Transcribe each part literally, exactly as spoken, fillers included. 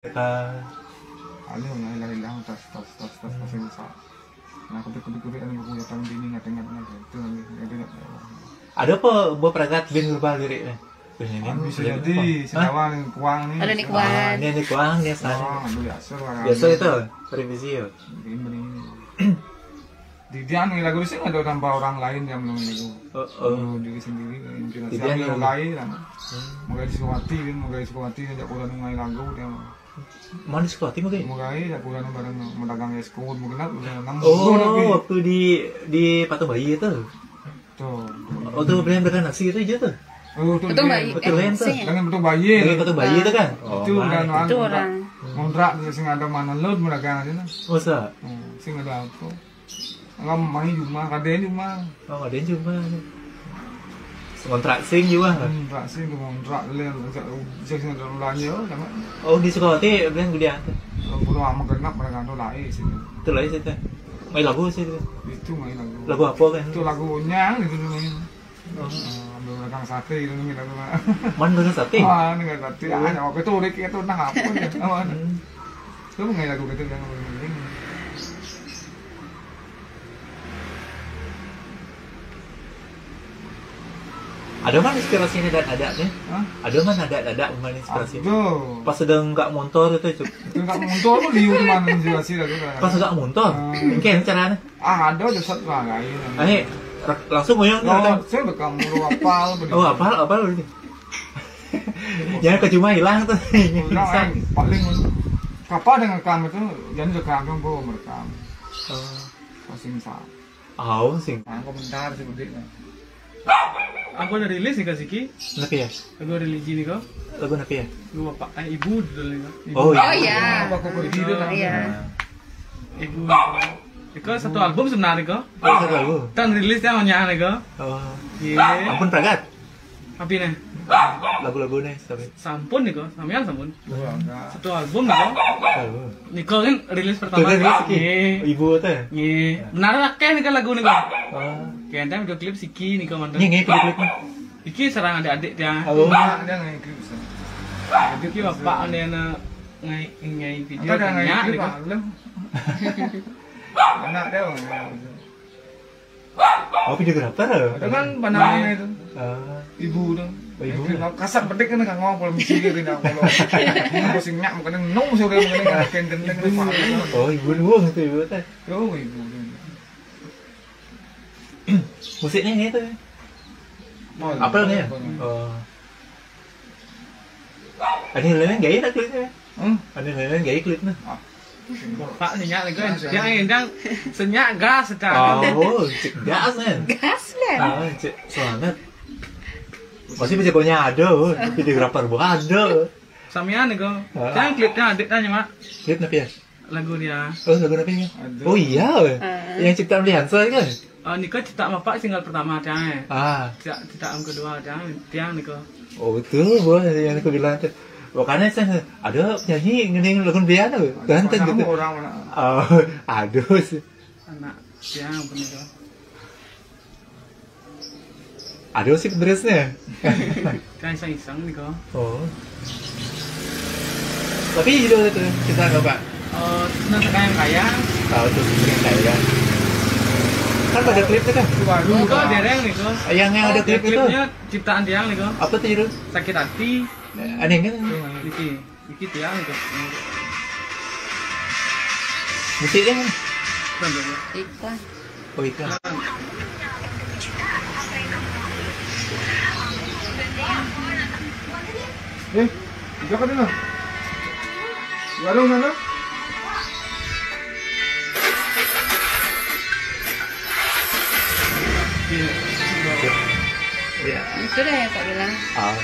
Kata, anu, nah, hilang-hilang, tas, tas, tas, tas, tas, yang sa-, nah, kebit, kebit, kebit, anu, aku datang bini, ngateng, ngateng, ngateng, itu lagi, ngateng, ngateng. Ada apa, buat peragat bin berubah diri, eh? Anu, bisa jadi, apa? Hah? Sing lawan kuang nih. Ada nih kuang. Ah, ini, ini kuang, ya, sana. Kuang, anu, biasa, biasa itu, revisi, ya. Ini, ini. Di dia nungai lagu sing ada tanpa orang lain yang nungai lagu. Oh, oh. Diri sendiri, inspirasi. Di dia nungai lagu. Mulai di Sukawati, kan, mulai di Sukawati, sejak bulan nungai lagu, dia mah. Mana di Sukawati, mulai? Mulai, sejak bulan bareng medagang es kue, mungkin lah, udah enam bulan. Oh, waktu di, di Patung Bayi itu? Tuh. Oh, tuh, belian berkan nasi itu aja tuh? Oh, tuh, Patung Bayi, tuh. Dengan Patung Bayi itu kan? Itu udah orang. Ngontrak, terus sing ada mana lo, medagang aja, nah. Oh, sa? Hmm, sing ada apa? Nggak main cuma, kadenya cuma. Oh, kadenya cuma. Ngontrak sing cuma. Hmm, ngontrak sing, ngontrak lel, sing ada ulanya, sama. Oh, di Sukawati, belian gede. Kalau belum lama genap, mereka tuh lahir sih. Itu lahir sih, tuh. Main lagu sih, tuh. Itu main lagu. Lagu apa, kan? Itu lagunya, gitu, main. Oh. Eh, ambil dagang sate gitu, mungkin aku mah. Man dagang sate? Ah, dagang sate. Ah, waktu itu udah kayak tuh, nah, apa ya? Apa? Hmm. Itu nggak lagu gitu, yang paling penting. Ada mana inspirasinya dan ada nih? Hah? Ada mana ada, ada mana inspirasi? Aduh. Pas sedang nggak montor itu, Cuk. Itu nggak montor tuh di mana inspirasi lagi, kan? Pas nggak montor? Hmm. Mungkin caranya. Ah, ada aja satu lah, lain. Ani, langsung ngoyong. Oh, saya udah kamu lu apal, bener. Oh, apal, apal ini. Jangan ke cuma hilang tuh. Udah, eh, paling kapal dengan rekam itu, jadi rekam yang bawa merekam. Oh. Masing sa. Oh, sing. Nah, komentar sih, gede, nah. Aku ada rilis nih, Kak Siki. Kenapa ya? Lagu religi nih, kok. Lagu kenapa ya? Lu apa? Eh, ibu dulu nih, kok. Ibu. Oh, iya. Oh, iya. Apa kok ibu itu, iya. Ibu. Itu satu album sebenarnya, kok. Oh, satu album. Tan rilis ya, hanya nih, kok. Oh. Iya. Ampun Pragat. Apa nih? Lagu-lagu nih, tapi. Sampun nih, kok. Sampean sampun. Wah, enggak. Satu album nih, kok. Album. Niko kan rilis pertama. Tuh, kan rilis, Ki. Iya. Ibu tuh. Iya. Ya. Benar akeh nih kan lagu nih, kok. Oh. Kayaknya video klip Siki nih, kok, mantan. Ini video klipnya. Iki serang adik-adik dia. Oh. Nah, dia nge-clip bisa. Jadi iki bapak nih, anak ngai, ngai video. Ada ngai clip, nih, Pak, belum? Anak dia, Bang. Oh, videografer ya? Ada kan pandangannya itu. Ah. Ibu tuh. Oh, ibu. Kasar petik kan, nggak ngomong, kalau mikir ini, kalau sing nyak, mungkin nung, sore, mungkin nggak kendeng, kendeng, Pak. Oh, ibu doang itu, ibu teh. Oh, ibu. Musiknya ini tuh. Apel nih ya? Oh. Ada yang lain gaya tak klipnya? Hmm? Ada yang lain gaya klipnya? Pak, senyak nih, guys. Yang endang senyak gas, dah. Oh, cek gas, men. Gas, men. Ah, cek semangat. Masih bisa punya ada, videografer bukan ada. Samian nih, kok. Yang klipnya adik tanya, Mak. Klip apa ya? Lagu dia. Oh, lagu apa ya? Oh, iya, weh. Yang ciptaan Liansa kan? Oh, nika cipta bapak single pertama tiang, eh. Ah. Cipta, cipta yang kedua tiang, tiang nika. Oh, itu, bos, yang aku bilang tuh. Makanya saya ada penyanyi ngening lagu dia tuh. Ganteng gitu. Orang mana? Oh, aduh sih. Anak tiang apa nika? Ada sih dressnya. Kan iseng-iseng nih, kok. Oh. Tapi judul itu kita apa, Pak? Oh, Senang Sekayang Kaya. Tahu tuh, Senang Sekayang Kaya. Kan pada klipnya kan? Waduh, kok dereng nih, kok. Yang, yang ada klip itu? Klipnya ciptaan tiang nih, kok. Apa tuh judul? Sakit Hati. Eh, aneh kan? Tuh, Iki. Iki tiang itu. Musiknya kan? Iklan. Oh, iklan. Eh, udah kan dulu. Warung mana? Iya. Sudah ya, Kak bilang. Ah.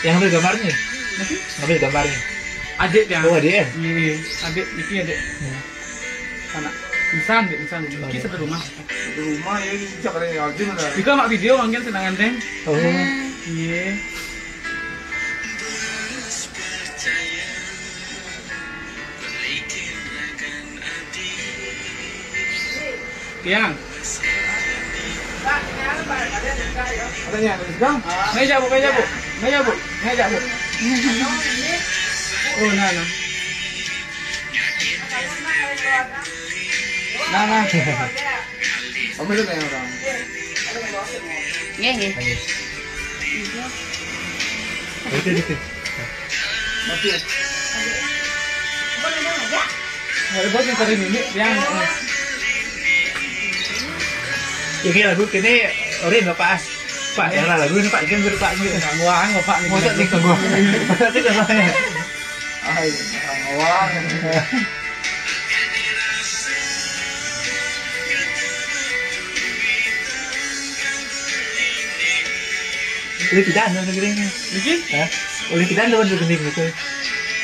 Yang ambil gambarnya? Hah? Ngambil gambarnya? Adik dia. Oh, adik ya? Iya, adik, iki adik. Hmm. Anak. Insan, Dek, insan. Iki satu rumah. Satu rumah ya, ini bisa kali ya, Arjun ada. Juga mak video mungkin senangan, Teng. Oh. Iya. Tiang. Katanya, ada juga? Meja, Bu, meja, Bu. Meja, Bu. Meja, Bu. Oh, nah, nah. Nah, nah. Kamu itu kayak orang. Nggih, nggih. Oke, gitu. Oke. Ada bos yang sering ini, yang, eh. Iki lagu kene ora lho, Pak. Pak, ya lagu ini, Pak, kan Pak ini. Wah, Pak ini. Masa sih ganggu? Masa sih ganggu? Ai, wah. Oleh tidak anu negeri ini. Niki? Hah? Oleh tidak anu negeri ini.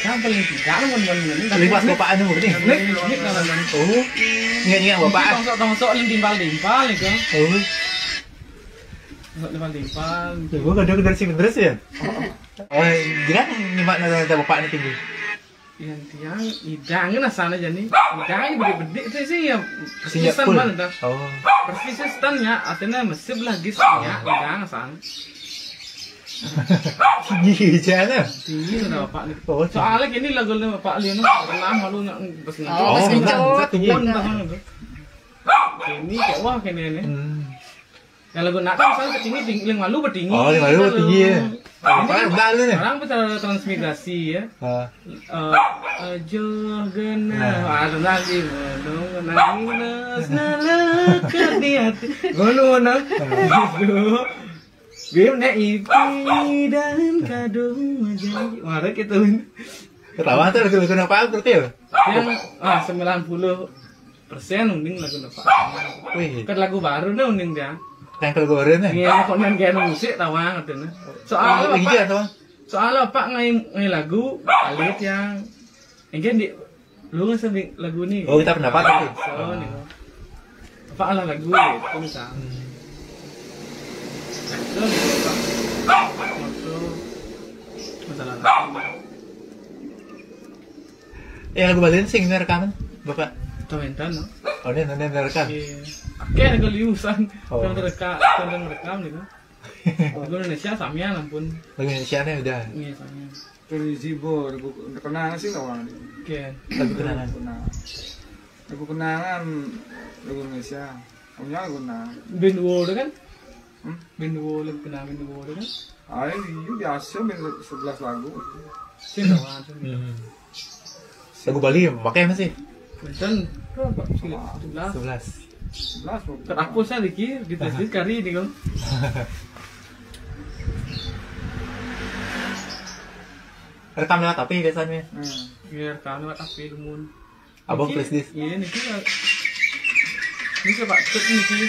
Yang paling tidak anu negeri ini. Oleh pas bapak anu negeri. Nik, nik, nik, nik. Oh. Ingat-ingat bapak. Tongsok-tongsok yang timpal-timpal itu. Oh. Tongsok timpal-timpal. Tuh, gua kadang dari sini terus ya. Oh, gila nih, Mak, nada bapak ini tinggi. Yang tiang idang nah sana jadi. Idang ini gede-gede itu sih ya. Siap persisten full. Mana dah? Oh. Persisten ya, artinya mesip lah gitu ya, idang sana. Tinggi aja nah. Tinggi lah bapak nih. Oh, soalnya gini lagu Pak Lino pernah malu nak pas ngencok. Oh, pas ngencok. Pun tahan itu. Ini kayak wah kene ini. Hmm. Yang lagu nak kan misalnya tinggi, tinggi, yang malu bertinggi. Oh, yang malu gitu bertinggi loh. Ya. Ini kan baru nih. Orang bisa transmigrasi ya. Ah. Eh, aja genah. Nah. Ada lagi ngono nangis nalekat di hati. Ngono ngono. Gitu. Gue nek ipi dan kado janji. Mare kita. Ketawa tuh lagu-lagu apa berarti ya? Yang ah sembilan puluh persen mending lagu Pak. Wih. Kan lagu baru nih mending dia. Yang lagu baru nih. Iya, kok nang kayak musik tawa katanya. Soalnya oh, iya, tawa. Soalnya Pak ngai ngai lagu alit yang mungkin di lu nggak sendiri lagu nih. Oh, kita pendapat itu. So nih. Apa ala lagu itu misal. Hmm. Itu nih, Pak. Waktu masalah lagu. Eh, lagu Bali sing ini rekaman, Bapak? Kawentan, no? Oh, ini nanti rekam. Iya. Oke, lagu liusan. Oh. Yang rekam, yang rekam gitu. Lagu Indonesia sampean ampun. Lagu Indonesia nih udah. Iya, sampean. Terus Zibo, lagu kenangan sih kawan. Oke. Lagu kenangan. Kenangan. Lagu kenangan, lagu Indonesia. Punya lagu kenangan. Band World kan? Hmm? Band World, kenangan Band World kan? Ah, ini biasa main sebelas lagu. Sing kawan. Hmm. Lagu Bali pakai apa sih? Benten berapa? Sebelas. Sebelas. Sebelas. Terhapus aja dikit, gitu sih kari ini kan. Rekam lewat H P biasanya. Hmm. Iya, rekam lewat H P dumun. Abang niki, flash disk. Iya, niki. Ini coba cek niki.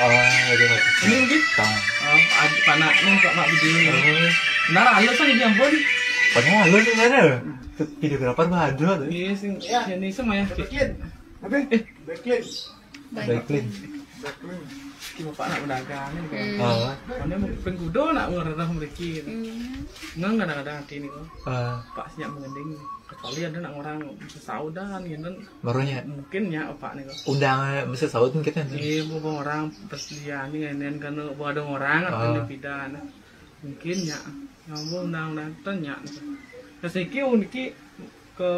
Oh, iya, iya. Ini mungkin? Tahu. Oh, ad-, panaknya Pak, Pak video ini. Oh. Benar halus kan ini ampun. Padahal halus sebenarnya. Videografer mah ada tuh. Iya, sing ini sama ya. Apa? Eh, Backlink. Backlink. Backlink. Ki bapak nak berdagang ini kan. Hmm. Ah. Mana mau penggudo nak ngerti mereka. Hmm. Nang kadang-kadang hati ini kok. Ah. Pak siap mengending. Kecuali ada nak orang sesaudan gitu. Barunya. Mungkin ya Pak nih kok. Undang bisa saud kan kita nih. Iya, bu orang persediaan ini ngenen kan bu ada orang atau ah. Pindah. Mungkin ya. Ya ampun undang-undang tanya. Terus iki uniki ke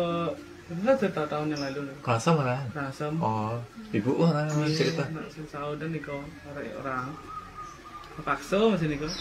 enggak cerita tahun yang lalu nih. Kerasa malah. Kerasa. Oh, ibu orang iya, cerita. Nak sesaudan nih kok orang. Terpaksa masih nih kok.